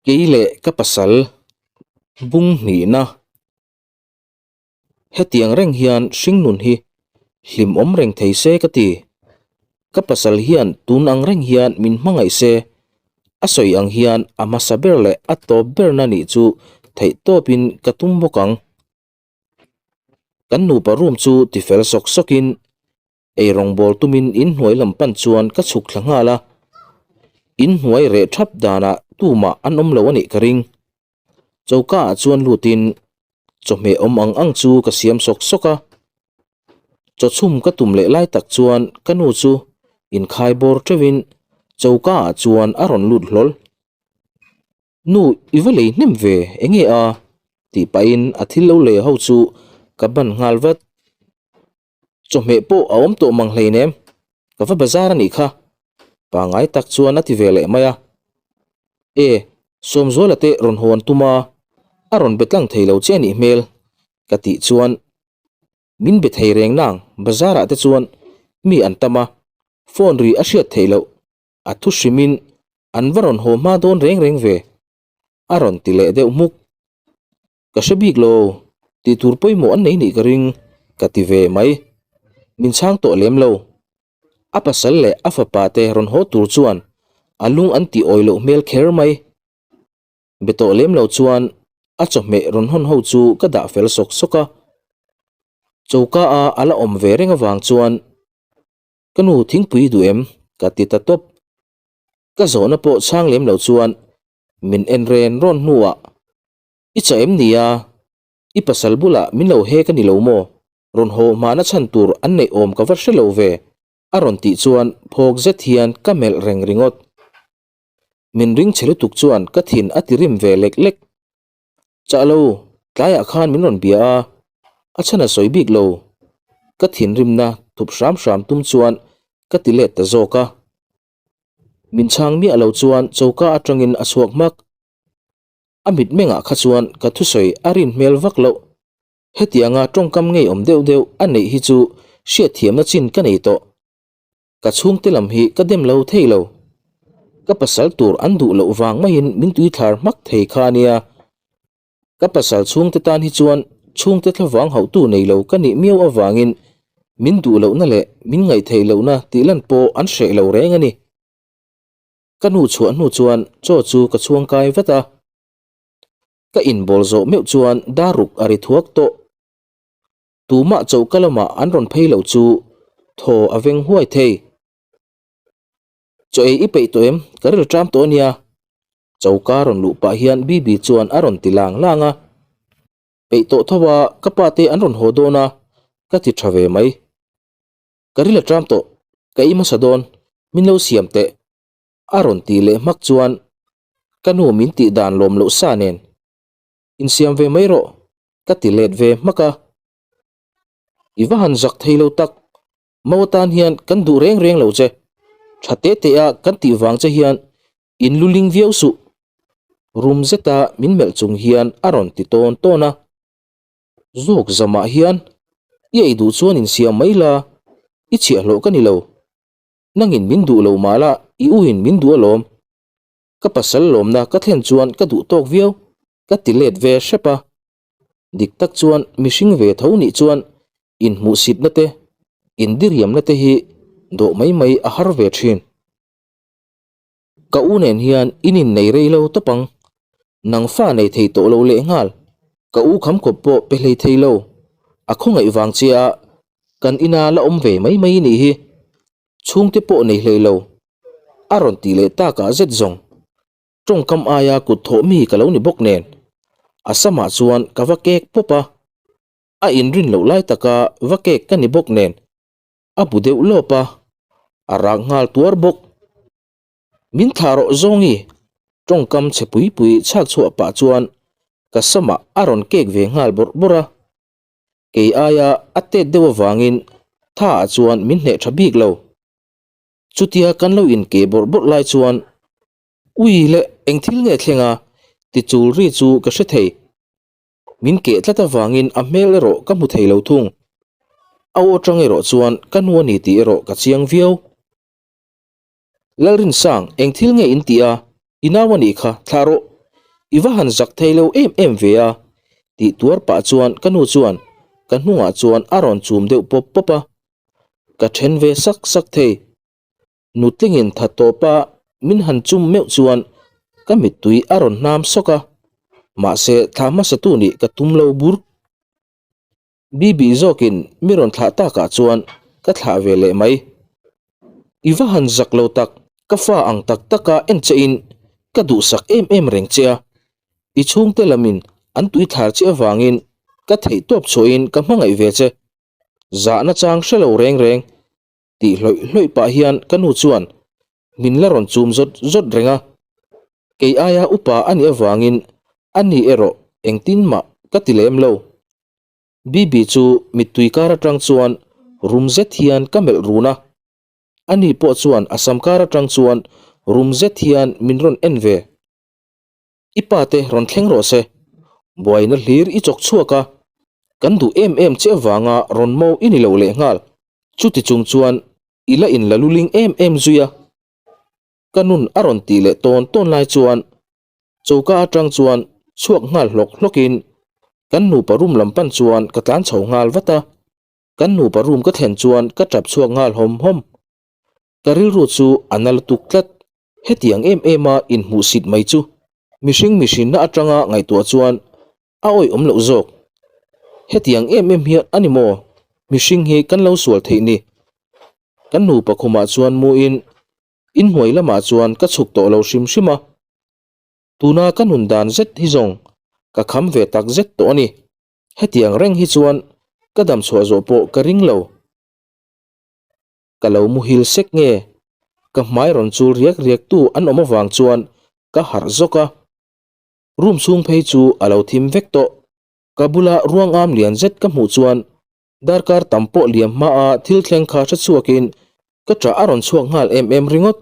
Kei leh ka pasal bung hnihna. Hetiang reng hian hringnun hi hlim awm reng thei se ka ti. Ka pasal hian tun ang reng hian min hmangaih se, a sawi ang hian a hmasa ber leh a tawp berna nih chu theih tawpin ka tum bawk ang. Kan nupa room chu tifel sawk sawkin Ei rawngbawl tumin inhnuai lam pan chuan ka chhuk thla nghal a, inhnuai reh thap danah tumah an awm lo a nih ka ring. Choka ah chuan lutin chawhmeh awm ang ang chu ka siam sawk sawk a, chaw chhum ka tum leh lai tak chuan ka nu chu inkhai bawr teuhin choka ah chuan a rawn lut hlawl. Nu i va lei hnem ve enge a? tih pahin a thil lo lei ho chu ka ban nghal vat. Chawhmeh pawh a awm tawh mang hleinem, ka va bazar a nih kha, pangngai tak chuan a ti ve leh mai a. E, Sawmzuala te rawn hawn tum a, a rawn be tlang thei lo che a nih hmel, ka tih chuan min be thei reng nang, bazar ah te chuan mi an tam a, phone ri a hriat theih loh, a thu hrimin an va rawn haw hma dawn reng reng ve, a rawn ti leh deuh hmuk. Ka hre bik lo, tih tur pawimawh an nei nih ka ring, ka ti ve mai. Min chhang tawh lem lo. A pasal leh a fapa te rawn haw tur chuan a lung an tih awi loh hmel kher mai. Be tawh lem lo chuan a chawhmeh rawn hawn ho chu ka dah fel sawk sawk a. Choka a a la awm ve reng avang chuan ka nu thingpui duh em? ka ti ta tawp. Ka zawhna pawh chhang lem lo chuan min en ren rawn hnuah I chah em nia? I pasal bulah min lo hek a ni lo maw? Rawn haw hmana chhan tur an neih awm ka va hre lo ve, a rawn tih chuan phawk zet hian ka melh reng ringawt. Min ring chhe lutuk chuan ka thin a ti rim ve lek lek. Chah lo, tlaiah khan min rawn bia a, a chhan a sawi bik lo. Ka thinrimna thup hram hram tum chuan ka ti let ta zawk a. Min chhang miah lo chuan choka atangin a chhuak hmak. A mitmengah kha chuan ka thusawi a rin hmel vak loh. Hetianga tawngkam ngeiawm deuh deuh a neih hi chu hriatthiamna chin ka nei tawh. Ka chhungte lam hi ka dem lo thei lo. Ka pasal tur an duh loh vang maiin min tuithlar hmak thei kha a nia. Ka pasal chhungte tan hi chuan chhungte thlavang hauhtu nei lo ka nih miau avangin min duh lohna leh min ngaihtheih lohna tih lan pawh an hreh lo reng a ni. Ka nu chhuah hnu chuan chaw chu ka chhuang kai vat a, ka inbawl zawh meuh chuan dar ruk a ri thuak tawh. Tumah choka lamah an rawn phei lo chu thaw a veng huai thei. Chaw ei i peih tawh em? Ka ril ṭam tawh a nia. Choka rawn luh pah hian Bibi chuan a rawn ti lang lang a. Peih tawh tho a, ka pa te an rawn haw dawn a, ka ti ṭha ve mai. Ka ril a ṭam tawh, ka ei hmasa dawn, min lo siam teh. A rawn tih leh hmak chuan ka nu min tih dan lawm loh sa nen insiam ve mai rawh ka ti let ve hmak a. I va han zak thei lo tak, Mau atan hian kan duh reng reng lo che, tha te te a kan tih vang che hian in luling viau suh. Rum zeta min melh chung hian a rawn ti tawn tawn a. Zawk zamah hian i ei duh chuan insiam mai la, i chhiahhlawh ka ni lo. Nangin min duh lo mah la, i uin min duh alawm. Ka pasal lawmna ka thlen chuan ka duh tawk viau, ka ti let ve hrep a. Dik tak chuan mihring ve tho nih chuan inhmuhsitna te, indiriamna te hi dawh mai mai a har ve thin. Ka u nen hian in innei rei lo tawp ang. Nang fa nei thei tawh lo leh nghal. Ka u kham khawp pawh pe hlei thei lo. A khawngaih vang che a, kan ina la awm ve mai mai nih hi. Chhungte pawh nei hlei lo. A rawn tih leh takah zet zawng. Tawngkam aia kut thawh mi ka lo ni bawk nen. A samah chuan ka va kek pawp a. A inrin loh lai taka va kek ka ni bawk nen. A bu deuh lawp a, a rak nghal tuar bawk. Min thlah rawh Zawngi, tawngkam chhe pui pui chhak chhuah pah chuan ka samah a rawn kek ve nghal bawrh bawrh a. Kei aia a tet deuh avangin tha ah chuan min hneh tha bik lo. Chutia kan lo inkeh bawrh bawrh lai chuan Ui leh eng thil nge thleng a? ti chul ri chu ka hre thei. Min keh tlat avangin a hmel erawh ka hmu thei lo thung. A aw atang erawh chuan ka nu a ni tih erawh ka chiang viau. Lalrinsang, eng thil nge in tih a? I nau a nih kha, thlah rawh. I va han zak thei lo em em ve a, tih tuar pah chuan ka nu chuan ka hnungah chuan a rawn chum deuh pawp pawp a. Ka then ve sak sak thei. Nutlingin tha tawpa min han chum meuh chuan ka mittui a rawn hnam sawk a, mahse thla hmasatu nih ka tum lo bur. Bibi zawkin mi rawn thlah takah chuan ka thlah ve leh mai. I va han zak lo tak, ka fa ang tak taka en che in ka duhsak em em reng che a, i chhungte lamin an tuithlar che avangin ka theihtawp chhuahin ka hmangaih ve che. Zahna chang hre lo reng reng. Tih hlawih hlawih pah hian ka nu chuan min la rawn chum zawt zawt reng a, kei aia upa a nih avangin a ni erawh engtin mah ka ti lem lo. Bibi chu mittui kar atang chuan rum zet hian ka melh run a, ani pawh chuan a sam kar atang chuan rum zet hian min rawn en ve. I pa te rawn thleng rawh se, buaina hlir i chawk chhuak a, kan duh em em che avanga rawn mo i ni lo lehnghal, chuti chung chuan i la in la luling em em zui a. Ka nun a rawn tih leh tawn tawn lai chuan choka atang chuan chhuak nghal hlawk hlawkin kan nupa room lam pan chuan ka tlan chho nghal vat a, kan nupa room ka thlen chuan ka tap chhuak nghal hawm hawm. Ka rilru chu a na lutuk tlat. Hetiang em em a inhmuhsit mai chu mihring mihrinna atanga ngaihtuah chuan a awih awm loh zawk. Hetiang em em hian a ni maw mihring hi kan lo sual theih ni? Kan nupa khumah chuan muin inhnuai lamah chuan ka chhuk tawh lo hrim hrim a. Tuna ka nun dan zet hi zawng ka kham ve tak zet tawh a ni. Hetiang reng hi chuan ka dam chhuah zawh pawh ka ring lo. Ka lo muhil sek nge? Ka hmai rawn chul riak riak tu an awm avang chuan ka harh zawk a. Room chhung phei chu a lo thim vek tawh. Ka bula ruang am lian zet ka hmuh chuan darkar tam pawh liam hmaa thil thleng kha hre chhuakin ka ṭah a rawn chhuak nghal em em ringawt.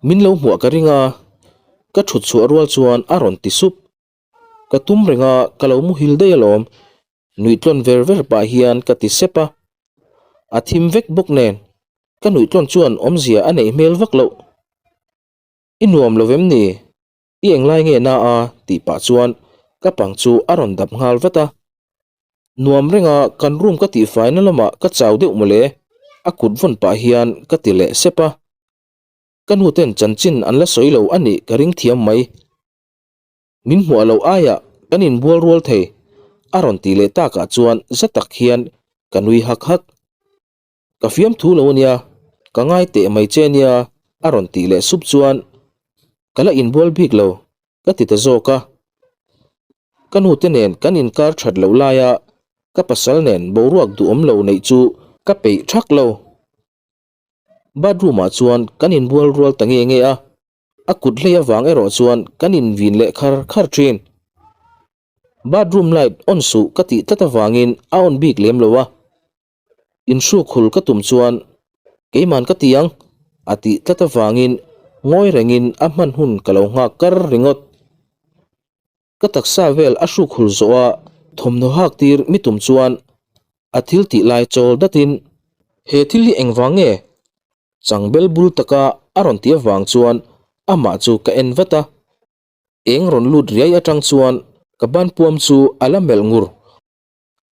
Min lo hmuah ka ring a, ka ṭhut chhuah rual chuan a rawn ti sup. Ka tum reng a, ka lo muhil daih alawm. Nuih tlawn ver ver pah hian ka ti sep a. A thim vek bawk nen, ka nuih tlawn chuan awmzia a neih hmel vak loh. I nuam lo vem ni? I englai nge na a? tih pah chuan ka pang chu a rawn dap nghal vat a. Nuam reng a, kan room ka tihfaina lamah ka chau deuh mawle, a kut vawn pah hian ka ti leh sep a. Ka nu ten chanchin an la sawi lo a nih ka ring thiam mai. Min hmuah loh aiah kan inbual rual thei, a rawn tih leh takah chuan za tak hian ka nui hak hak. Ka fiamthu lo ania, ka ngai teh mai che ania, a rawn tih leh sup chuan ka la inbual bik lo, ka ti ta zawk a. Ka nute nen kan inkar that loh laia ka pasal nen boruak duhawm lo neih chu ka peih thak lo. Bathroom ah chuan kan inbual rual ta nge nge a. A kut hlei avang erawh chuan kan invin leh khar khar thin. Bathroom light on suh ka tih tlat avangin a on bik lem lo a. Inhruk hul ka tum chuan keiman ka ti ang a tih tlat avangin ngawi rengin a hman hun ka lo nghak kar ringawt. Ka taksa vel a hruk hul zawh a thawmhnaw hak tir mi tum chuan a thil tih lai chawl datin he thil hi engvang nge Changbel bul taka a rawn tih avang chuan amah chu ka en vat a, eng rawn lut riai atang chuan ka banpuam chu a la melh ngur.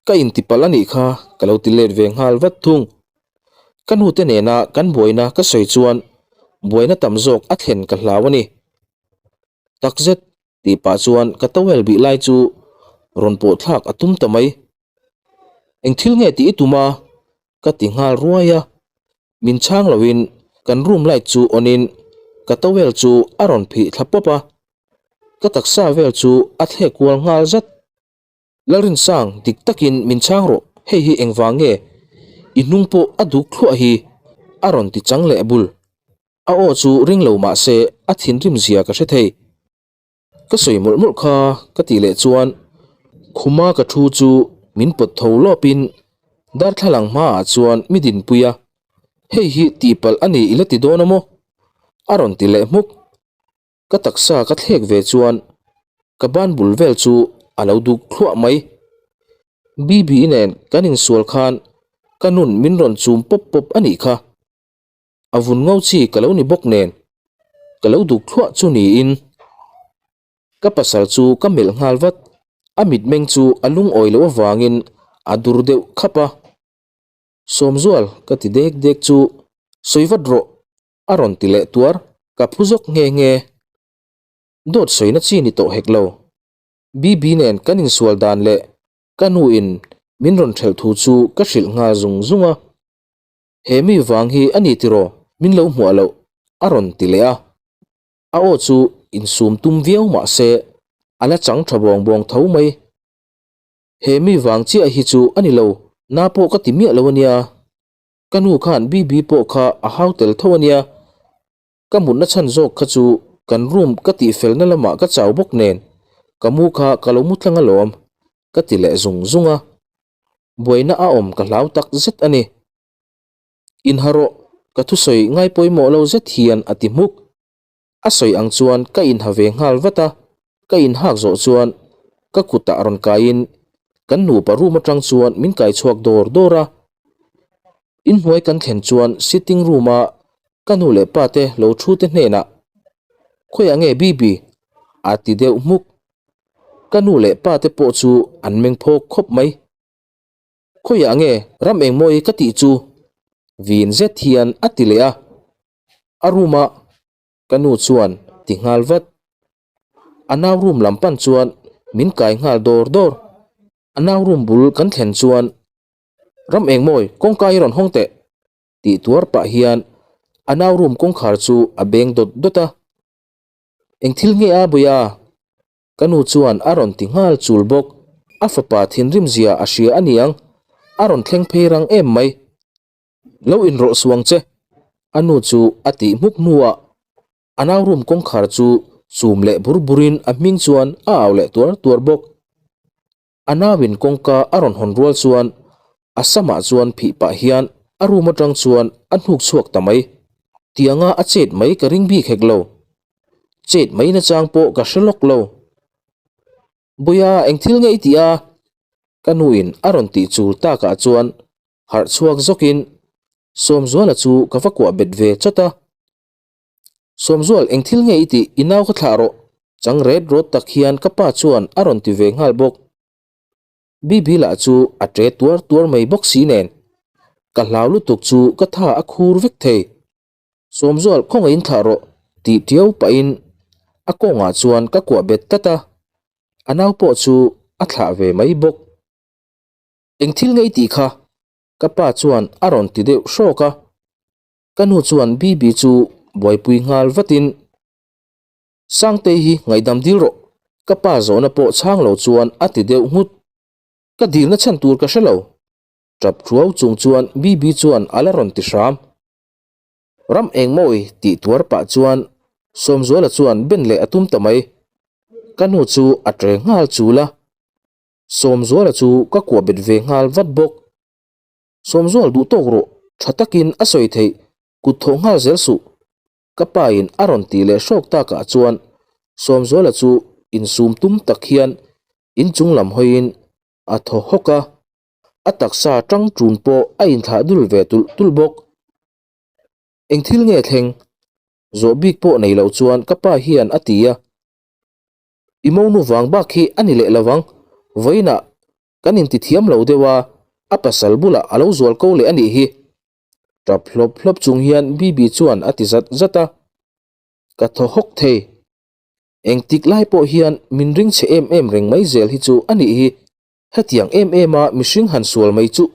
Ka intipalh a nih kha ka lo ti let ve nghal vat thung. Ka nute nena kan buaina ka sawi chuan buaina tam zawk a thlen ka hlau a ni. Takzet tih pah chuan ka towel bih lai chu rawn pawh thlak a tum ta mai. Eng thil nge tih i tum a? Ka ti nghal ruai a. Min chhang loin kan room light chu on in ka towel chu a rawn phih thla pawp a. Ka taksa vel chu a thlek kual nghal zat. Lalrinsang, dik takin min chhang rawh, hei hi engvang nge? I hnung pawh a duk thluah hi a rawn ti chang leh bul. A aw chu ring lo mah se a thinrim zia ka hre thei. Ka sawi mawlh mawlh kha ka tih leh chuan khuma ka thu chu min pawt tho lawpin darthlalang hmaah chuan mi dinpui a, Hei hi tihpalh a ni i la ti dawn a maw? A rawn ti leh hmuk. Ka taksa ka thlek ve chuan ka ban bul vel chu a lo duk thluah mai. Bibi nen kan insual khan ka nun min rawn chum pawp pawp a nih kha. A vun ngo chi ka lo ni bawk nen ka lo duk thluah chu niin. Ka pasal chu ka melh nghal vat, a mitmeng chu a lungawi loh avangin a dur deuh khap a. Sawmzual ka ti dek dek chu, Sawi vat rawh a rawn ti leh tuar, ka phu zawk nghe nghe. Dawt sawina chi ni tawh hek lo. BB nen kan insual dan leh ka nu in min rawn ṭhelh thu chu ka hrilh nghal zung zung a. He mi vang hi a ni tiraw min lo hmuah loh a rawn ti leh a. A aw chu insum tum viau mah se a la chang tha bawng bawng tho mai. He mi vang chiah hi chu a ni lo, na pawh ka ti miah lo a nia. Ka nu khan BB pawh kha a hau tel tho a nia. Ka mutna chhan zawk kha chu kan room ka tihfelna lamah ka chau bawk nen ka mu kha ka lo mu tlang alawm ka ti leh zung zung a. Buaina a awm ka hlau tak zet a ni. Inha rawh, ka thusawi ngai pawimawh lo zet hian a ti hmuk. A sawi ang chuan ka inha ve nghal vat a, ka inhak zawh chuan ka kutah rawn kaiin kan nupa room atang chuan min kai chhuak dawr dawr a. Inhnuai kan thlen chuan sitting room a ka nu leh pa te lo thu te hnenah, Khawiah nge Bibi? a ti deuh hmuk. Ka nu leh pa te pawh chu an meng phawk khawp mai. Khawiah nge ram engmawi ka tih chu? Vin zet hian a ti leh a. A room a ka nu chuan ti nghal vat. A nau room lam pan chuan min kai nghal dawr dawr. A nau room bul kan thlen chuan Ram engmawi kawngka hi rawn hawng teh tih tuar pah hian a nau room kawngkhar chu a beng dawt dawt a. Eng thil nge a Buia? Ka nu chuan a rawn ti nghal chul bawk. A fapa thinrim zia a hria a niang, a rawn thleng phei rang em mai. Lo inrawlh suang che, a nu chu a tih hmuk hnuah a nau room kawngkhar chu chum leh bur burin a hming chuan a au leh tuar tuar bawk. A nauin kawngka a rawn hawn rual chuan a samah chuan phih pah hian a room atang chuan a hnuk chhuak ta mai. Tianga a chet mai ka ring bik hek lo. Chet mai nachang pawh ka hre lawk lo. Buia eng thil nge i tih a? Ka nuin a rawn tih chul takah chuan harh chhuak zawkin Sawmzuala chu ka va kuah bet ve chawt a. Sawmzual eng thil nge i tih i nau ka thlah rawh chang ret rawt tak hian ka pa chuan a rawn ti ve nghal bawk. Bibi lah chu a ṭe tuar tuar mai bawk si nen ka hlau lutuk chu ka tha a khur vek thei. Sawmzual khawngaihin thlah rawh tih ṭiau pahin a kawngah chuan ka kuah bet tlat a, a nau pawh chu a thlah ve mai bawk. Eng thil nge i tih kha? Ka pa chuan a rawn ti deuh hrawk a. Ka nu chuan Bibi chu buaipui nghal vatin, Sangtei hi ngaihdam dil rawh, ka pa zawhna pawh chhang lo chuan a ti deuh nghut. Ka dilna chhan tur ka hre lo. Tap thuau chung chuan Bibi chuan a la rawn ti hram. Ram engmawi tih tuar pah chuan Sawmzuala chuan ben leh a tum ta mai. Ka nu chu a ṭe nghal chul a. Sawmzuala chu ka kuah bet ve nghal vat bawk. Sawmzual duh tawk rawh, tha takin a sawi theih, kut thawh nghal zel suh. Ka pa in a rawn tih leh hrawk takah chuan Sawmzuala chu insum tum tak hian inchung lam hawiin a thaw hawk a, a taksa tang tun pawh a inthlah dul ve tulh tulh bawk. Eng thil nge thleng? Zawh bik pawh nei lo chuan ka pa hian a ti a. I monu vang bak hi a ni leh lo ang, vawiinah kan inti thiam lo deuh a, a pasal bulah a lo zual ko leh a nih hi. Tap hlawp hlawp chung hian Bibi chuan a ti zat zat a, ka thaw hawk thei. Engtik lai pawh hian min ring chhe em em reng mai zel hi chu a nih hi, hetiang em em a mihring han sual mai chuh.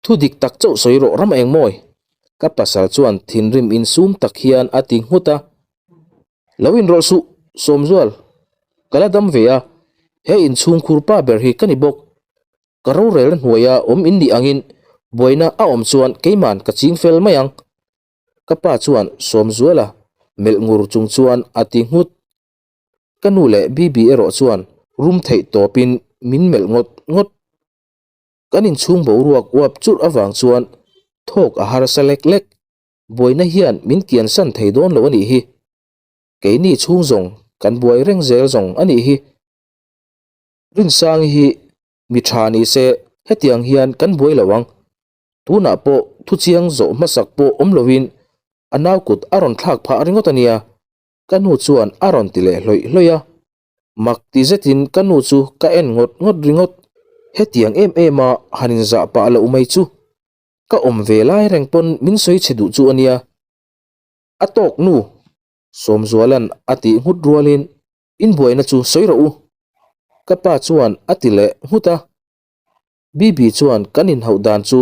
Thu dik tak chauh sawi rawh ram eng mawi? Ka pasal chuan thinrim insum tak hian a ti nghut a. Lo inrawlh suh, Sawmzual. Ka la dam ve a, he inchhungkhur pa ber hi ka ni bawk. Ka rorelna hnuaia awm in nih angin buaina a awm chuan keiman ka ching fel mai ang. Ka pa chuan Sawmzuala melh ngur chung chuan a ti nghut. Ka nu leh Bibi erawh chuan rum theih tawpin min melh ngawt ngawt. Kan inchhung boruak uap churh avang chuan thawk a harsa lek lek. Buaina hian min kiansan thei dawn lo a nih hi. Keini chhung zawng kan buai reng zel zawng a nih hi. Rinsangi hi mi tha ni se hetiang hian kan buai lo ang. Tunah pawh thuchiang zawh hmasak pawh awm loin a nau kut a rawn thlak phah ringawt a nia, ka nu chuan a rawn ti leh hlawih hlawih a. Mak ti zetin ka nu chu ka en ngawt ngawt ringawt. Hetiang em em a han inzah pah loh mai chu ka awm ve lai reng pawn min sawi chhe duh chu a nia. A tawk nu! Sawmzuala'n a tih nghut rualin inbuaina chu sawi rawh u. Ka pa chuan a ti leh nghut a. Bibi chuan kan inhauh dan chu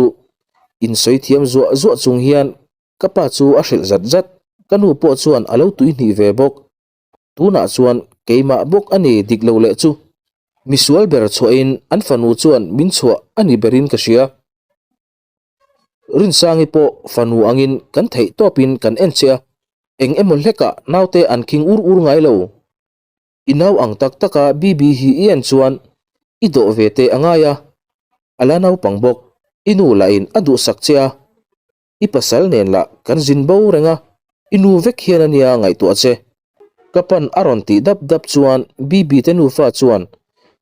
insawi thiam zuah zuah chung hian ka pa chu a hrilh zat zat. Ka nu pawh chuan a lo tuihnih ve bawk. Tunah chuan keimah bawk a ni dik lo leh chu. Misual ber chhuahin an fanu chuan min chhuah a ni berin ka hria. Rinsangi pawh fanu angin kan theih tawpin kan en che a, eng emaw hlekah naute an khing ur ur ngai lo. I nau ang tak taka Bibi hi i en chuan i dawh ve teh a ngai a, a la naupang bawk. I nu lahin a duhsak che a, I pasal nen lah kan zin bo reng a, i nu vek hian a nia ngaihtuah che. Ka pan a rawn tih dap dap chuan Bibi te nufa chuan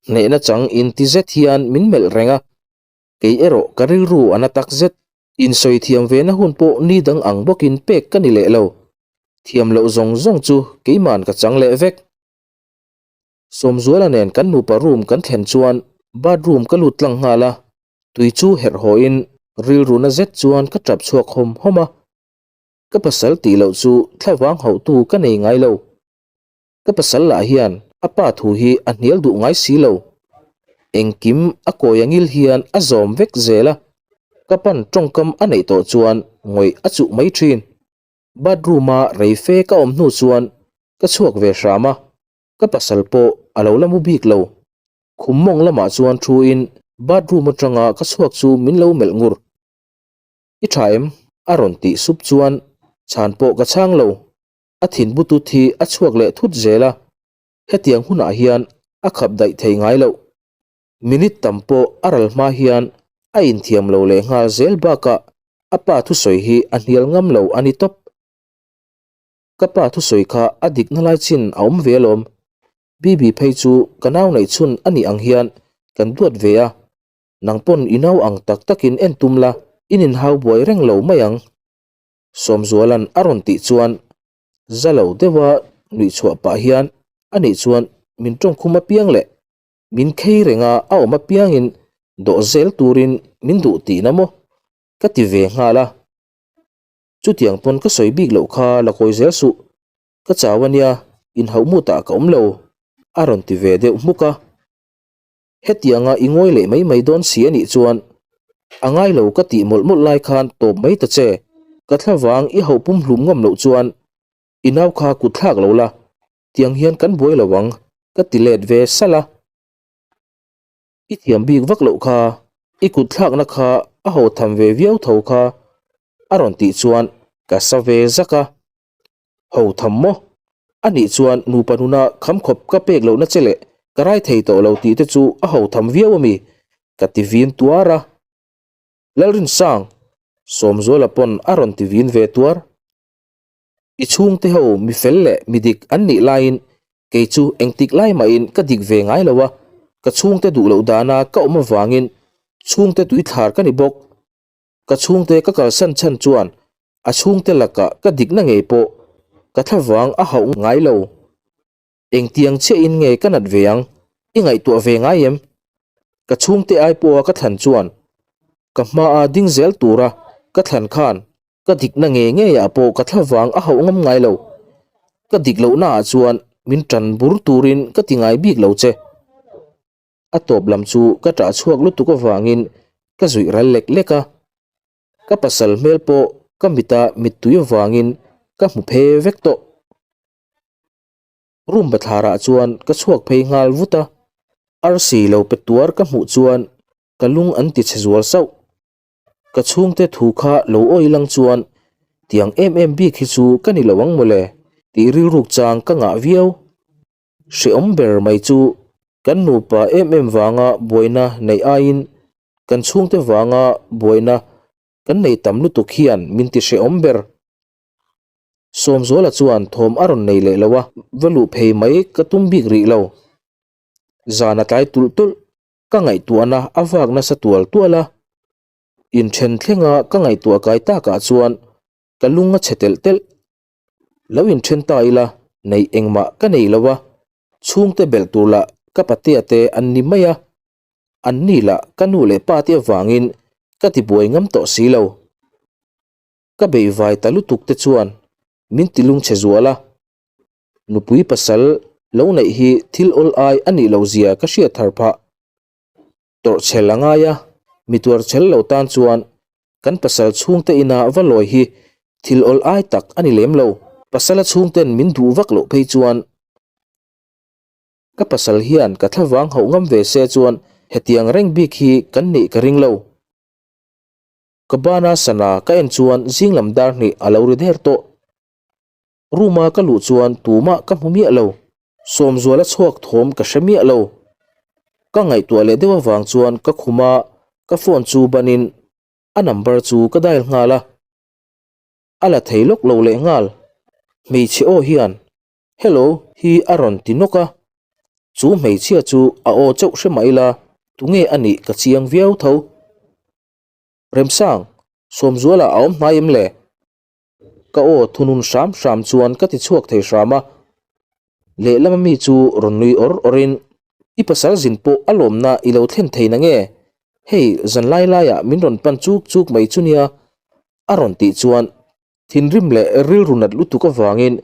hnehna chang inti zet hian min melh reng a, kei erawh ka rilru a na tak zet. Insawi thiam ve na hun pawh ni dang ang bawkin pek ka ni leh lo. Thiam loh zawng zawng chu keiman ka chang leh vek. Sawmzuala nen kan nupa room kan thlen chuan bathroom ka lut tlang nghal a, tui chu herh hawiin rilru na zet chuan ka tap chhuak hawm hawm a. Ka pasal tih loh chu thlavang hauhtu ka nei ngai lo. Ka pasal lah hian a pa thu hi a hnial duh ngai si lo. Engkim a kawi angil hian a zawm vek zel a, ka pan tawngkam a neih tawh chuan ngawih a chuh mai thin. Bathroom-a rei fe ka awm hnu chuan ka chhuak ve hram a, ka pasal pawh a lo la mu bik lo. Khum mawng lamah chuan thuin bathroom atanga ka chhuak chu min lo melh ngur. I tha em? a rawn tih sup chuan chhan pawh ka chhang lo. A thin butut hi a chhuak leh thut zel a, hetiang hunah hian a khap daih thei ngai loh. Minute tam pawh a ral hma hian a inthiam lo leh nghal zel bakah a pa thusawi hi a hnial ngam lo a ni tawp. Ka pa thusawi kha a dikna lai chin a awm ve alawm. Bibi phei chu ka nau neih chhun a nih ang hian kan duat ve a, nang pawn i nau ang tak takin en tum la, in inhau buai reng lo mai ang. Sawmzuala'n a rawn tih chuan za lo deuha nuih chhuah pah hian a nih chuan min tawngkhum apiang leh min khei renga a awm apiangin dawh zel turin min duh tihna maw ka ti ve nghal a. Chutiang pawn ka sawi bik loh kha la kawi zel suh, ka chau a nia, inhauh mutah ka awm lo, a rawn ti ve deuh hmuk a. Hetianga i ngawi leh mai mai dawn si a nih chuan a ngai lo ka tih mawlh mawlh lai khan tawp mai ta che, ka thlavang i hauh pum hlum ngam loh chuan i nau kha kut thlak lo la, tiang hian kan buai lo ang, ka ti let ve salh a. I thiam bik vak loh kha, i kut thlakna kha a ho tham ve viau tho kha, a rawn tih chuan ka sa ve zak a. Ho tham maw? A nih chuan nupa nuna kham khawp ka pek lohna che leh ka rai thei tawh lo tih te chu a ho tham viau a mi? Ka ti vin tuar a. Lalrinsang, Sawmzuala pawn a rawn ti vin ve tuar. I chhungte ho mi fel leh mi dik an nih laiin kei chu engtik lai mahin ka dik ve ngai lo a, ka chhungte duh loh dana ka awm avangin chhungte tuithlar ka ni bawk. Ka chhungte ka kalsan chhan chuan a chhungte lakah ka dikna ngei pawh ka thlavang a hauh ngai lo. Engtiang chiahin nge ka nat ve ang? I ngaihtuah ve ngai em? Ka chhungte ai pawha ka thlan chuan ka hmaa ding zel tura ka thlan khan Ka dikna ngei ngeiah pawh ka thlavang a hauh ngam ngai lo. Ka dik lohnaah chuan min tan bur turin ka ti ngai bik lo che. A tawp lam chu ka ṭah chhuak lutuk avangin ka zuih ral lek lek a. Ka pasal hmel pawh ka mita mittui avangin ka hmu phe vek tawh. Room bathlarah chuan ka chhuak phei nghal vut a. Arsi lo pe tuar ka hmuh chuan ka lung an ti chhe zual sauh. Ka chhungte thu kha lo awi lang chuan tiang em em bik hi chu ka ni lo ang mawle tih rilruk chang ka ngah viau. Hrehawm ber mai chu kan nupa em em vanga buaina neih aiin kan chhungte vanga buaina kan nei tam lutuk hian min ti hrehawm ber. Sawmzuala chuan thawm a rawn nei leh lo a, va luh phei mai ka tum bik rih lo. Zan a tlai tulh tulh. Ka ngaihtuahna a vak nasa tual tual a, inthen thlenga ka ngaihtuah kai takah chuan ka lung a chhe telh telh. Lo inthen ta ila neih engmah ka nei lo a, Chhungte belh tur lah ka patea te an ni mai a, an ni lah ka nu leh pa te avangin ka tibuai ngam tawh si lo. Ka beihvai ta lutuk te chuan min ti lungchhe zual a, nupui pasal lo neih hi thil awl ai a nih loh zia ka hriat thar phah. Tawrhchhel a ngai a, mi tuarchhel lo tan chuan kan pasal chhungte ina va lawi hi thil awl ai tak a ni lem lo. Pasala chhungten min duh vak loh phei chuan ka pasal hian ka thlavang hauh ngam ve se chuan hetiang reng bik hi kan nih ka ring lo. Ka bana sana ka en chuan zing lam dar hnih a lo ri der tawh. Room a ka luh chuan tumah ka hmu miah lo. Sawmzuala chhuak thawm ka hre miah lo. Ka ngaihtuah leh deuh avang chuan ka khum a, ka phone chu banin a number chu ka dial nghal a. A la thei lawk lo leh nghal. Hmeichhe aw hian Hello hi a rawn ti nawk a. Chu hmeichhia chu a aw chauh hre mah ila tunge a nih ka chiang viau tho. Remsang, Sawmzuala a awm hnai em le? Ka aw thunun hram hram chuan ka ti chhuak thei hram a, lehlama mi chu rawn nui awr awrin, I pasal zin pawh a lawmna i lo thlen thei na nge? Hei zan lai laiah min rawn pan chuk chuk mai chu nia a rawn tih chuan thinrim leh rilru nat lutuk avangin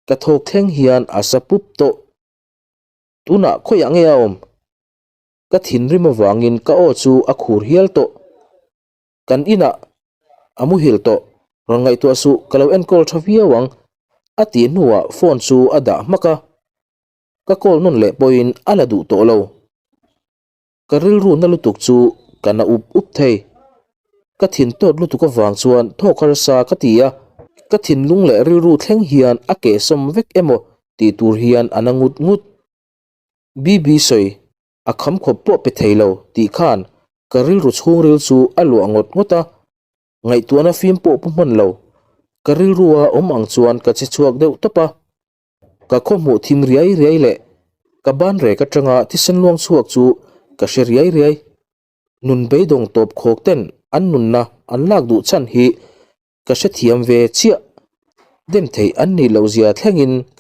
ka thawk thleng hian a sa pup tawh. Tunah khawiah nge a awm? Ka thinrim avangin ka aw chu a khur hial tawh. Kan inah a muhil tawh, rawn ngaihtuah suh ka lo enkawl tha viau ang a tih hnuah phone chu a dah hmak a, ka call nawn leh pawhin a la duh tawh lo. Ka rilru na lutuk chu ka na up up thei. Ka thin tawt lutuk avang chuan thawk harsa ka ti a, ka thinlung leh rilru thleng hian a kehsawm vek emaw tih tur hian a na ngut ngut. BB sawi a kham khawp pawh pe thei lo tih khan ka rilru chhungril chu a luah ngawt ngawt a, ngaihtuahna fim pawh pu hman lo, ka rilrua awm ang chuan ka che chhuak deuh tawp a, ka khaw hmuh thim riai riai leh ka ban rek atanga thisen luang chhuak chu ka hre riai riai. Nun beidawng tawp khawk ten an nunna an lak duh chhan hi ka hrethiam ve chiah, dem theih an nih loh zia thlengin ka.